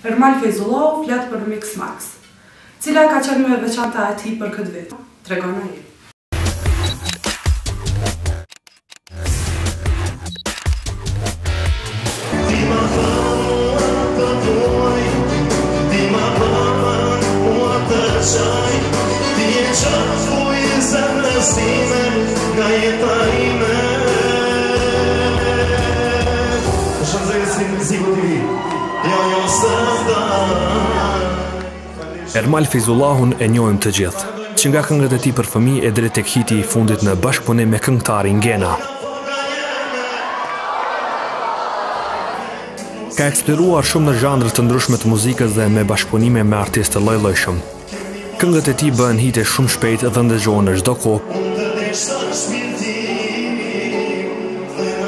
Ermal Fejzullahu flet për Mix Max. Cila ka qenë më e veçanta e tij për këtë vit? Tregon ai. Ermal Fejzullahun e njohim të gjithë, që nga këngët e tij për fëmijë e deri tek hiti i fundit në bashkëpunim me këngëtarin Gena. Ka eksploruar shumë në zhanre të ndryshme të muzikës dhe me bashkëpunime me artistë të lloj-llojshëm. Këngët e tij bëhen hite shumë shpejt dhe ndëgjohen në çdo kohë.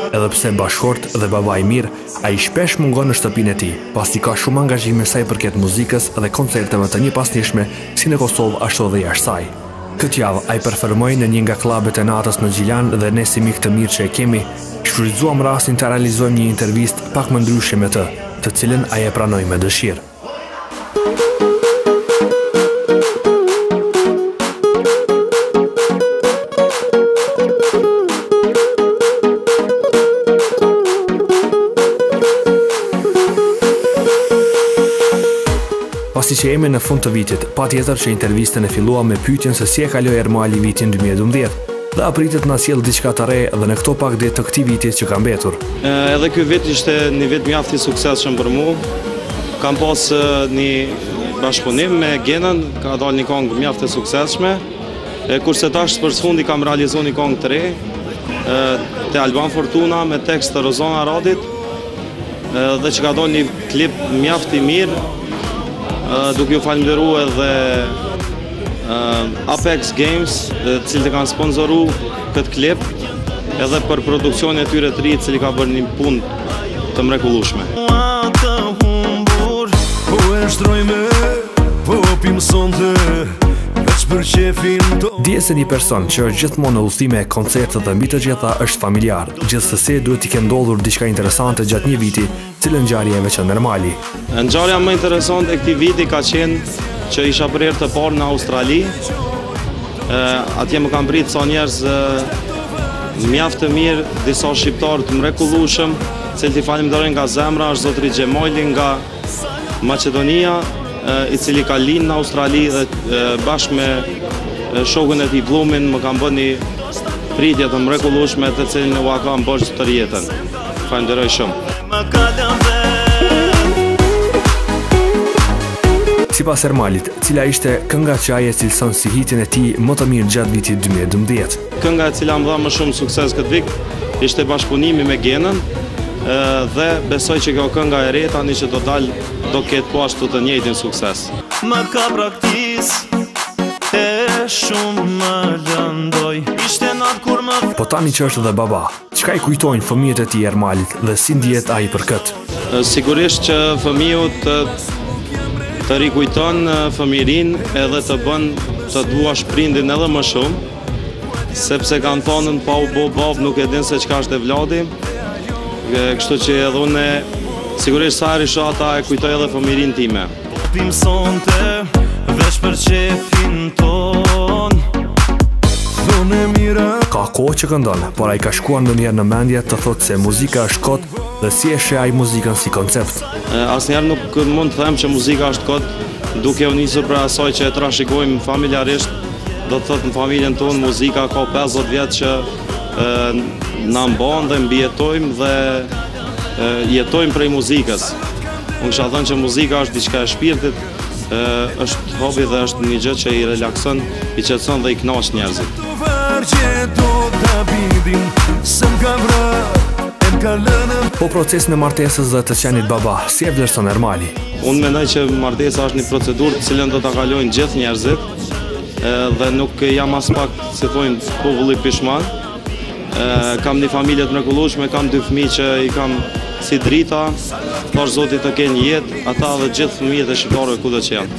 Edhe pse bashkëshort dhe baba i mirë, ai shpesh mungon në shtëpinë e tij, pasi ka shumë angazhime sa i përket muzikës dhe koncerteve të njëpasnjëshme si në Kosovë ashtu edhe jashtë saj. Këtë javë ai performoi në një nga klubet e natës në Gjilan dhe ne si mik të mirë që e kemi, shfrytëzuam rastin të realizojmë një intervistë pak më ndryshe me të, të cilën ai e pranoi me dëshirë. Pasi që jemi në fund të vitit, patjetër që intervistën e filluam me pyetjen se si e kaloi Ermali vitin 2012 dhe a pritet të na sjellë diçka të re dhe në këto pak ditë të këtij viti që ka mbetur. Edhe ky vit ishte një vit mjaft i suksesshëm për mua. Kam pas një bashkëpunim me Genën, ka dalë një kongë mjaft e suksesshme. E kurse tash për së fundi kam realizu një kongë të re, te Alban Fortuna me tekst të Rozana Radit, dhe që ka dalë një klip mjaft i mirë, duke ju falënderu edhe Apex Games, të cilët e kanë sponsoru këtë klip, edhe për produksionin e tyre të ri, i cili ka bërë një punë të mrekullueshme. Po e shtrojme, po pim sonte, veç për qefin to. Dihet se një person që është gjithmonë në udhëtime, koncerte dhe mbi të gjitha është familjar, gjithsesi duhet t'i ketë ndodhur diçka interesante gjatë një viti, cilën ngjarje e veçon Ermali. Ngjarja më interesante e këtij viti ka qenë që isha për herë të parë në Australi. Atje më kanë pritë sa njerëz mjaft të mirë, disa shqiptarë të mrekullueshëm, të cilët i falënderoj nga zemra, është zotëri Xhemajli nga Maqedonia, i cili ka lind në Australi dhe bashkë me shokun e tij Bllumin më kanë bërë një pritje të mrekullueshme të cilën ua kam borxh tërë jetën. Falënderoj shumë. Sipas Ermalit, cila ishte kënga që ai e cilëson si hitin e tij më të mirë gjatë vitit 2012? Kënga e cila më dha më shumë sukses këtë vit ishte bashkëpunimi me Genën dhe besoj që kjo kënga e re tani që do dal do ketë po ashtu të njëjtin sukses. Më ka braktis e shumë më lëndoj Ishte natë kur më Po tani që është dhe baba, Çka i kujtojnë fëmijët e tij Ermalit dhe si ndihet ai për këtë? Sigurisht që fëmiu të të rikujton fëmijërinë edhe të bën të duash prindin edhe më shumë, sepse kanë thënë pa u bo babë nuk e din se çka është evladi. Kështu që edhe unë sigurisht sa herë i shoh ata e kujtoj edhe fëmijërinë time. Pim sonte, veç për qefin ton Thonë mira Ka kohë që këndon, por a i ka shkuar ndonjëherë në mendje të thotë se muzika është kot dhe si e sheh ai muzikën si koncept. Asnjëherë nuk mund të them që muzika është kot, duke u nisur prej asaj që e trashëgojmë familjarisht, do të thotë në familjen tonë muzika ka 50 vjet që na mban dhe mbijetojmë dhe jetojmë prej muzikës. Unë kisha thënë që muzika është diçka e shpirtit, është hobi dhe është një gjë që i relakson, i qetëson dhe i kënaq njerëzit. Po procesin e martesës dhe të qenit baba, si e vlerëson Ermali? Unë mendoj që martesa është një procedurë të cilën do ta kalojnë gjithë njerëzit dhe nuk jam aspak, si thonë, populli pishman. Kam një familje të mrekullueshme, kam dy fëmijë që i kam. si drita, dhashtë Zoti të kenë jetë, ata dhe gjithë fëmijët e shqiptarëve kudo që janë.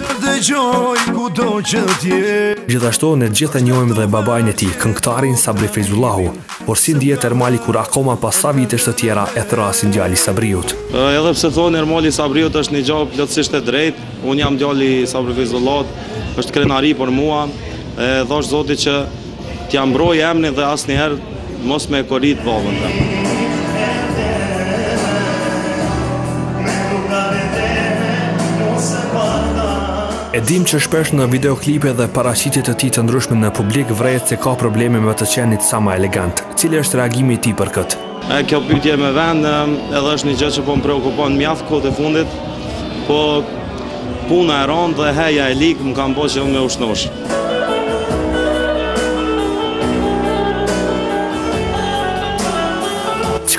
Gjithashtu, ne gjithë e njohim dhe babain e tij, këngëtarin Sabri Fejzullahu, por si ndihet Ermali kur akoma pas sa vitesh të tjera e thërrasin djali i Sabriut. Edhe pse thonë Ermali i Sabriut është një gjë plotësisht e drejtë, unë jam djali i Sabri Fejzullahut, është krenari për mua, e dhashtë Zoti që T'ia mbroj emrin dhe asnjëherë mos me e korit babën tem. E dimë që shpesh në videoklipe dhe paraqitje të tij të ndryshme në publik vërehet se ka probleme me të qenit sa më elegant. Cili është reagimi i tij për këtë? E, kjo pyetje me vend edhe është një gjë që po më preokupon mjaft kohët e fundit, po Puna e rëndë dhe heja e ligë më kanë bo që unë me u shnosh.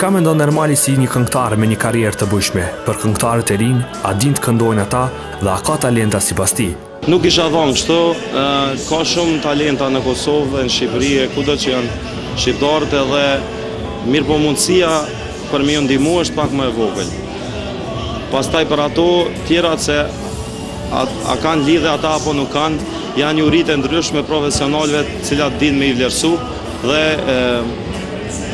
Çka mendon Ermali si një këngëtar me një karrierë të bujshme? Për këngëtarët e rinj, a dinë të këndojnë ata dhe a ka talenta sipas tij? Nuk isha thonë kështu, ka shumë talenta në Kosovë dhe në Shqipëri e kudo që janë shqiptarët edhe mirëpo mundësia për me ju ndihmu është pak më e vogël. Pastaj për ato tjerat se a, a kanë lidhje ata apo nuk kanë, janë juritë e ndryshme profesionalëve të cilat dinë me i vlerësu dhe e,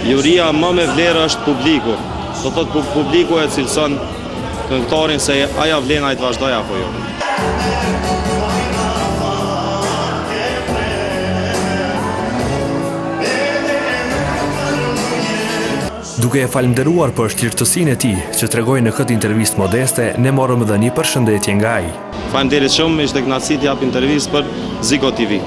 juria më me vlerë është publiku. Do thotë publiku e cilëson këngëtarin se a ja vlen ai të vazhdojë apo jo. Duke e falënderuar për shtirtësinë e tij, që tregoi në këtë intervistë modeste, ne morëm edhe një përshëndetje nga ai. Faleminderit shumë, ishte kënaqësi të jap intervistë për Ziko TV.